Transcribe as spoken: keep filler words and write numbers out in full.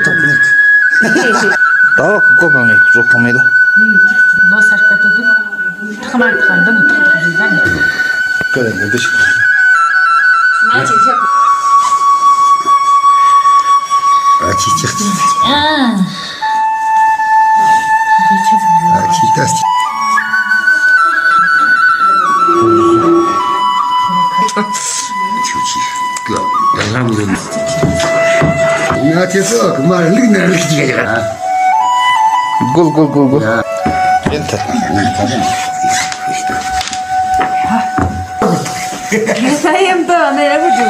ད་བ་ཀོ་ཕ་མེ་ཀྲོ་ཕ་མེ་ལ། ལོ་སར་ཀ་ཏེ་དུ་ཐག་མ་ཐག་འདི་མི་ཐག་ཐག་རེད་ལ་ནི། ཀ་ར་འདི་འདི་ཞིག་ང་ཅིག་ཆག་ཨ་ཅིག་ཆག་ཨ་ཅིག་ཆག་ཨ་ཅིག་ཏ་ཅིག་ཆུ་ཆི་ཀ་རམ་རིམ། ང་ཁྱེད་ཚོ་མར་ལུག་ནར་ལུག་ཅིག་ཡ། གུལ་གུལ་གུལ་གུལ། ཡིན་ཐལ། ས་ཡམ་དུ་ཨ་ནེ་ར་བུ་ཇུ།